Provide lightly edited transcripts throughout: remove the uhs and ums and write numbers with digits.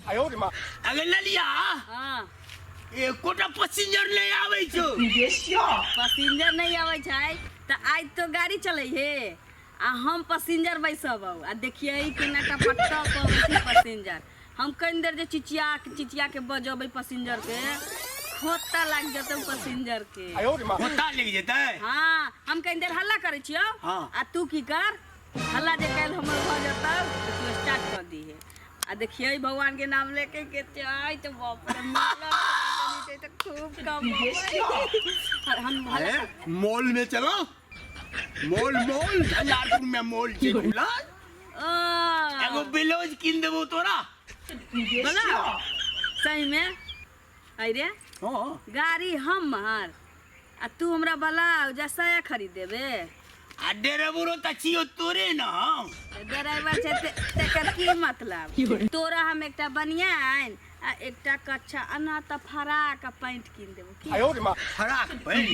अगे ललिया। हाँ। एकोटा पैसेंजर नहीं आवे छौ। पैसेंजर नहीं आबै छै तऽ आइ तो गाड़ी चलै हे आ हम पैसेंजर बैसब आ देखियै केना का पट्टा पबै छै पैसेंजर। हम कनि देर जे चिचिया के चिचिया के बजबै पैसेंजर के, खोता लागि जेतै पैसेंजर के। खोता लागि जेतै? हाँ, हम कनि देर हल्ला करै छियौ। हाँ। आ तू की कर, हल्ला जे काल्हि हमर भऽ जेतौ तऽ तू स्टार्ट कऽ दीहे आ देखियै भगवान के नाम लेके के चाय तो बाप रे माला तो खूब कम हम अरे मॉल में चलो, मॉल मॉल झंझारपुर में मॉल छै खुला, एगो ब्लाउज कीन देबो तोरा। बोला सही में? अरे हाँ। गाड़ी हमर आ तू हमरा ब्लाउज आ साया खरीद देबे? आ ड्राइवरो तऽ छियौ तोरे न हम। ड्राइवर छै तेकर की मतलब? तोरा हम एकटा बनियान आ एकटा कच्छा अना तऽ फराक आ पैंट कीन देबो की? फराक पैंट?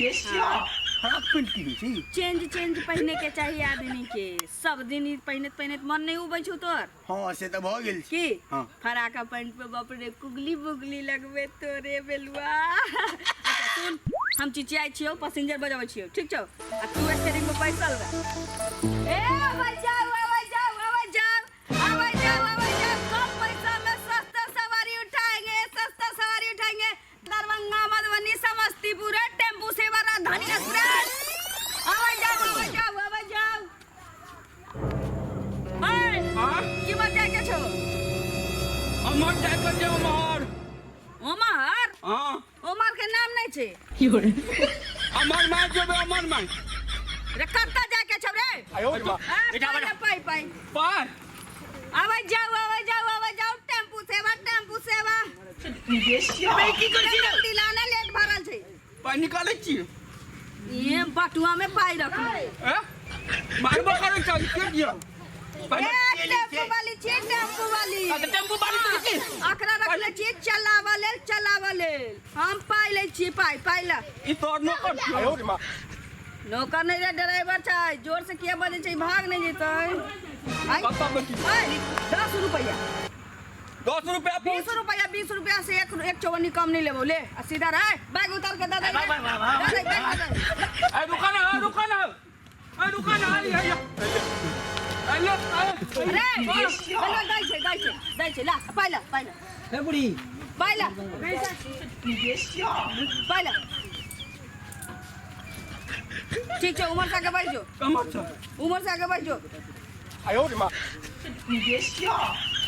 फराक पैंट की होइ छै? चेंज चेंज पहिने के चाही आदमी के, सब दिन ई पहिनैत पहिनैत मन नहि उबै छौ तोर। हाँ से तऽ भऽ गेल छै। की? हाँ। फराका पैंट पे बाप रे कुगली बुगली लगबे तोरे बेलुआ। अच्छा सुन, हम चिचियाइ छियौ, पैसेंजर बजाबै छियौ, ठीक छौ? आ तू स्टेरिंग पर बैसल रह। ए आबै जाओ, आबै जाओ, आबै जाओ, आबै जाओ, आबै जाओ, कम पैसा में सस्ता सवारी उठाएंगे, सस्ता सवारी उठाएंगे। दरभंगा मधुबनी समस्तीपुर टेम्पू सेवा राजधानी एक्सप्रेस। आबै जाओ, आबै जाओ, आबै जाओ। हाँ? की बात जाय के छौ? अमर जाय के छै अमर। ओमर? हाँ। ओमर के नाम नहीं छै। अमर माय जेबै, अमर माय। रे कत्ता जाय के छौ रे? आ, बेटा, पाइ बेटा। ले, पाइ, पाइ। पाइ। आबै जाऊ, आबै जाऊ, आबै जाऊ, टेम्पू सेवा, टेम्पू सेवा। अबे की करै छी रे? दिलाना लेट भरल छै। पाइ निकालै छी। ये बटुआ में पाइ रखबै। ए? मारबो करै छै, के दियौ? पाइ ए, टेम्पू वाली छी, टेम्पू वाली। अच्छा, टेम्पू वाली तऽ की? अकरा रखले छी चलाबऽ लेल, चलाबऽ लेल। हम पाइ लै छी, पाइ, पाइ ला। ई तोहर नौकर छियौ। नौकर नहि रे, ड्राइवर छै। जोर से किया बजै छै, भाग नहि जेतै। आइ, कतऽ बेटी? आइ, 10 रुपैआ। 10 रुपया। 20 रुपया, 20 रुपया से एक एक चौवन्नी कम नहीं लेबो। ले आ सीधा रह, बैग उतार के दे दे। वाह, वाह, वाह, वाह। दे दे, बैग दे दे। ए रुका ना, ए रुका ना, ए रुका ना, आई आई आई आई। अरे बलवा दै छै, दै छै, दै छै, ला पाइ ला, पाइ ला। हे बुढ़ी। पाइ ला, पाइ ला। ठीक छै, उमर से आगे बैठ जो। कमर छ। उमर से आगे बैठ जो।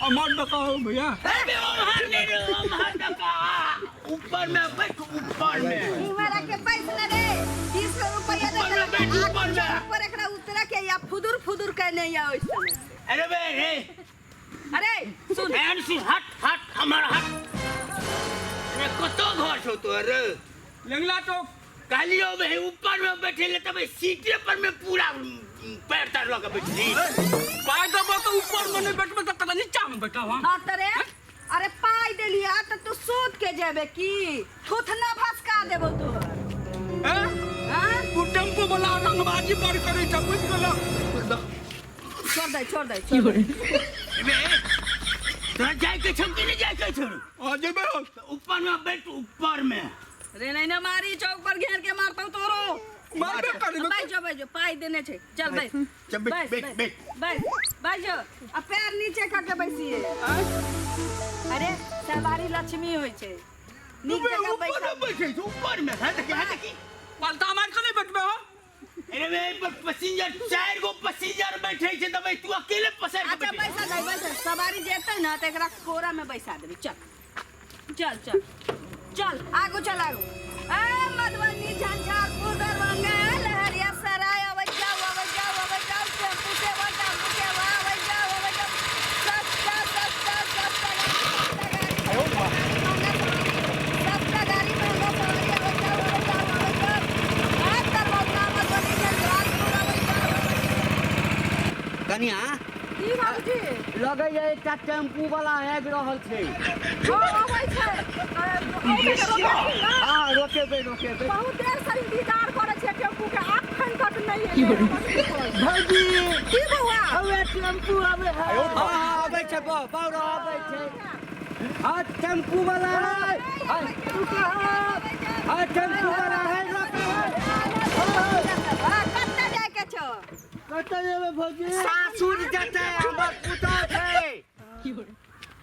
अमर बताओ भैया। अबे ओम्हर नहि रे, ओम्हर डका। ऊपर में बैठ, ऊपर में। इमहर के पैसा न रे, 30 रुपया दे। ऊपर में बैठ, ऊपर में। ऊपर एकरा उतरा के या फुदुर फुदुर के नहीं आ ओइ समय से। अरे बे रे। अरे सुन। एहन सुन, हट हट हमर हट। अरे कतौ घर छौ तोहर? लेंगला चौक। कहलियो बे ऊपर में बैठे ले तब सीटे पर में पूरा पैर तर लऽ के बैठली। पाइ देबो तऽ ऊपर में नहीं बैठबे तऽ कतऽ नीचा में बैठब हम? हाँ तरे, अरे पाइ देलिया तऽ तू सूत के जेबे की थुथना भसका देबो तोहर? ए? हाँ? तू टेम्पू वाला रंगबाजी बड़ करै छ, बुझि गेलऽ? छोड़ दे, छोड़ दे, छोड़ दे। बे तोरा जाय के छौ कि नहीं जाय के छौ? हाँ, जेबे हम। ऊपर में बैठ, ऊपर में। रे नहीं ना मारी, चौक पर घेर के मारतौ तोरो। मारबे करबे। बैठ जो, बैठ जो, पाई देने छे, चल बैठ। चल बैठ, बैठ, बैठ, बैठ, बैठ। बैठ, बैठ जो। आ पैर नीचे कर के बैसिए। अरे सवारी लक्ष्मी होय छे, नीक बे, जगह ऊपर बैठा। में बैठे छौ, ऊपर में। है देखी, है देखी। पलटा मार के नहीं बैठबे हो? अरे बे, पर पैसेंजर, 4 गो पैसेंजर बैठे छे तबे तू अकेले पसार के अच्छा, बैठे। बैसा दे, बैसा। सवारी जेतै ना त एकरा कोरा में बैसा देबी। चल चल चल चल, आगू चल, आगू। ए मधुबनी झंझारपुर दरभंगा लहरिया सराय अबै जाओ, अबै जाओ, अबै जाओ, टेम्पू सेवा, टेम्पू सेवा, अबै जाओ, अबै जाओ। सस्ता सस्ता सस्ता गाड़ी, महंगा सवारी, सस्ता गाड़ी महंगा सवारी, अबै जाओ, अबै जाओ, अबै जाओ। ए दरभंगा मधुबनी झंझारपुर अबै जाओ, अबै जाओ। कनिया। की बाबूजी? लगैया एकटा टेम्पू वाला आबि रहल छै। हँ, अबै छै। हाँ, रोकेबै, रोकेबै। बहुत देर से इंतजार करै छियै टेम्पू के, अखन तक नहि एलै। भौजी। की बौआ? हौवे टेम्पू आबै है। हाँ, आबै छै, बौरा आबै छै। हाँ टेम्पू वाला है, हाँ हाँ टेम्पू वाला है, रोके है। कतऽ जायके छौ? कतऽ जेबै भौजी? सासुर जेतै हमर पुतोह छै।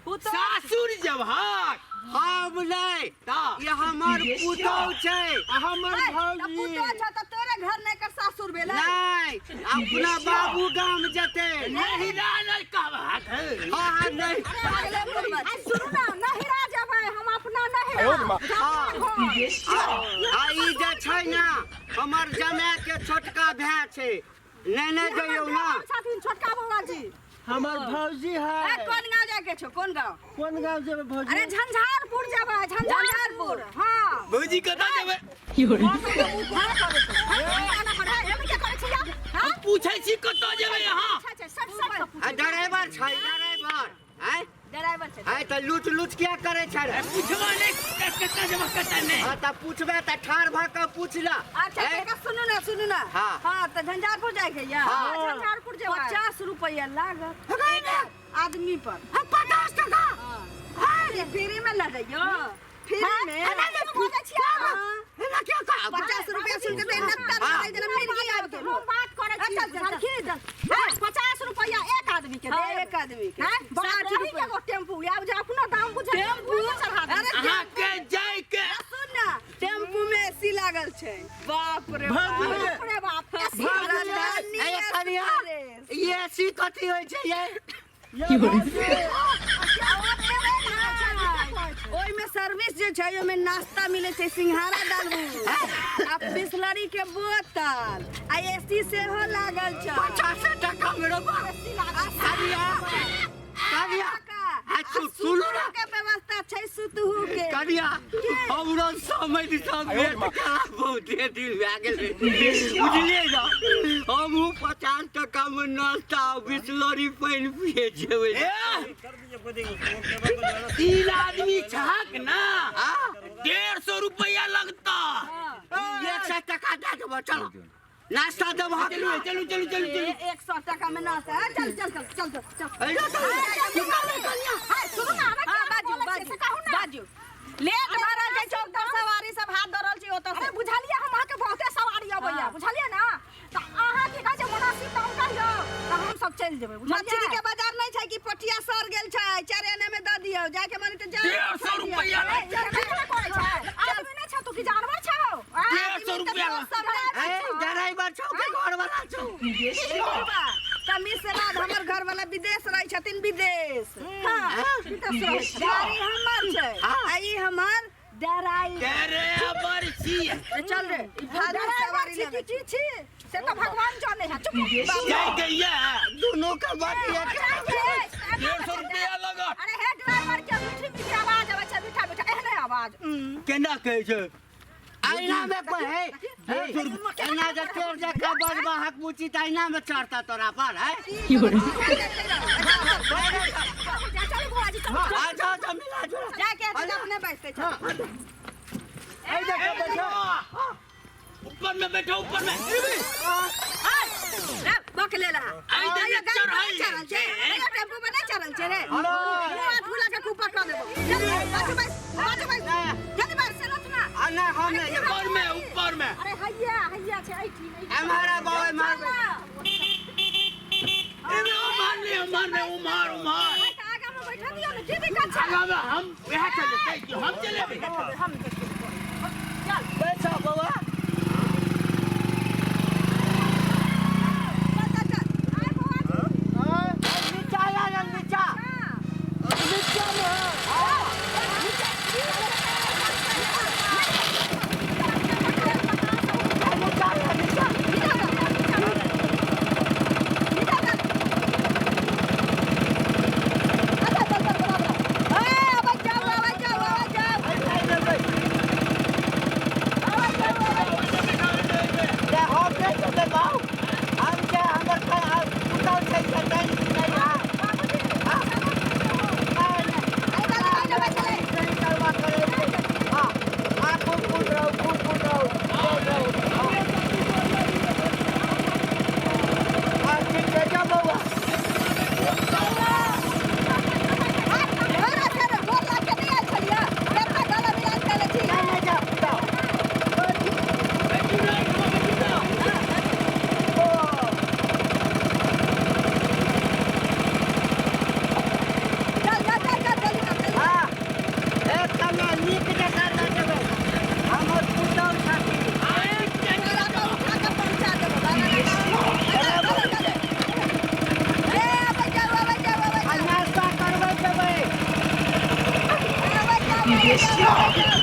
पुतोह? सासुर जबहक? हम नहि, तऽ ई हमर पुतोह छै। आ हमर तऽ भौजी पुतोह छौ तऽ तोरे घर नहि कर सासुर भेलै? नहि, अपना बाबू गाम जेतै। नहिरा नहि कहबहक? हाँ हाँ, नहि। अरे अगले मुर्गा। सुनू ना, नहिरा जेबै हम अपना नहिरा। हाँ, आ ई जे छै ने हमर जमाय के छोटका भाय छै, लेने जइयौ ना। छथिन छोटका बौआ जी। हमर भौजी ए है। कोन गाँव जायके छौ? कोन गाँव? कोन गाँव जेबै भौजी? अरे झंझारपुर जेबै, झंझारपुर। हाँ भौजी, कतऽ जेबै? हम पूछै छी कतऽ जेबै अहाँ? आ ड्राइवर छै, ड्राइवर आँय? ड्राइवर छै। आँय, तऽ लूच लूच किया करै छै रे? पूछबा नहि कतऽ जेबै कतऽ नहि। हाँ तऽ पूछबै तऽ ठाढ़ भऽ कऽ पूछ ल। अच्छा आँय? काका, सुनू ना, सुनू ना। हाँ। हाँ, तऽ झंझारपुर जायके या? हाँ। झंझारपुर जेबै, 50 रुपया लागत आदमी पर। 50 टका? हाँ, फ्री में लऽ जइयो, फ्री में। एना किया कह? 50 रुपया सुन के तऽ एना हाँ। तर जेना मिर्गी आबि गेल। हम बात करै छी, चल, चल, चल। 50 रुपया एक आदमी के? हाँ, एक आदमी के 60 रुपया। एगो टेम्पू आब जे अपनो दाम बुझे टेम्पू? चढ़ा दे। अरे अहाँके जायके सुन ना, टेम्पू में एसी लागल छै। बाप रे बाप। बाप रे बाप, एसी लागल छै। राजधानी ए कनिया, एक्सप्रेस। ई एसी कथी होइ छै ये? ओहिमे सर्विस जे छै, ओहिमे नाश्ता मिलै छै, सिंघाड़ा डालबू आ बिसलरी के बोतल, आ एसी सेहो लागल छै। 50 टका में रोबा? कनिया, कनिया, आ सुनू ना। के व्यवस्था छै सुतहू के। कनिया, हमरो समय सब भेट करा बहुते दिन भए गेलै, बुझलियै ने? हमहूँ 50 टका में नाश्ता आ बिसलरी पानि पिए जेबै। ए, तीन आदमी छहक ना, 150 रुपया लगता। 100 टका दए देबो, चलो नाश्ता देबो। चलू चलू चलू चलू चलू। 100 टका में नाश्ता। चल चल चल चल चल चल। अइयो तऽ की करबै कनिया? सुनू ना, हमरा हाँ, क्या बाजू बोलै छियै बाजू से कहू ना। बाजू। लेट भऽ रहल छै, चौक पर सवारी सब हाथ दऽ रहल छै ओतऽ अरे से। बुझलियै, हम अहाँके बहुते सवारी अबैया। हाँ। बुझलियै ना, तऽ अहाँ की कहै छै मुनासिब दाम कहियौ तऽ हम सब चलि जेबै। मछली बुझलियै? के बाजार नहि छै कि पटिया सर गेल छै, चारि आने में दऽ दियौ, जाके मन तऽ जा। 150 रुपया ए, केना करै छै? आदमी नहि छौ तू कि जानवर छौ? आँय? 150 रुपया। ए ड्राइवर छौ कि घरवाला छौ? तमीज से बात। हमर घर वाला विदेश रहै छथिन, विदेश। हाँ, विदेश रहै छै। गाड़ी हमर छै। हाँ। आ ई हमर डराई ड्राइवर छी। चल रे, ई फालतू ड्राइवर सवारी छी लेबै। कि की छी से तऽ भगवान जानै है। चुप। जायके ये दुनू के बात एक। 150 रुपया लगत। अरे हे ड्राइवर के मीठी मीठी आवाज अबै छै, मीठा मीठा एहने आवाज। केना कहै छै? आईना में कहे एना जे तोर जकाँ बजबा हक बुची तऽ आईना में चढ़ता तोरा पर है। चलू बुआ जी, चलू। अच्छा अच्छा, मिला जुला। जाके अपने बैठते चल। ऊपर में बैठो, ऊपर में। बक ले रहा। आई देख, चढ़ाई। चढ़ल छै टेम्पू पर, नहीं चढ़ल छै रे? मुँह हाथ फुला के कूपा कर देबो। चल बाजू, बैस बाजू, बैस जल्दी बैस। चलत ना। आ नहि, हम नहि। ऊपर में, ऊपर में। अरे हैया हैया छै, एहिठी एहिठी। एम्हर आबो, एम्हर। एमे उम्हर नहीं, उम्हर नहीं, उम्हर उम्हर। तऽ आगाँ मे बैठा दियौ ने, की दिक्कत छै? आगा में हम वएह चलेतै कि हम चलेबै? हम चल। बैठो बौआ। चल चल चल। आय बौआ जी। नीचा आ, नीचा। नीचा में है। नीचा आ, नीचा। अच्छा चल चल, बराबर। ए आबै जाओ, आबै जाओ, आबै जाओ। ऐ, ऐ, ऐ, ऐ। आबै जाओ। जाउ।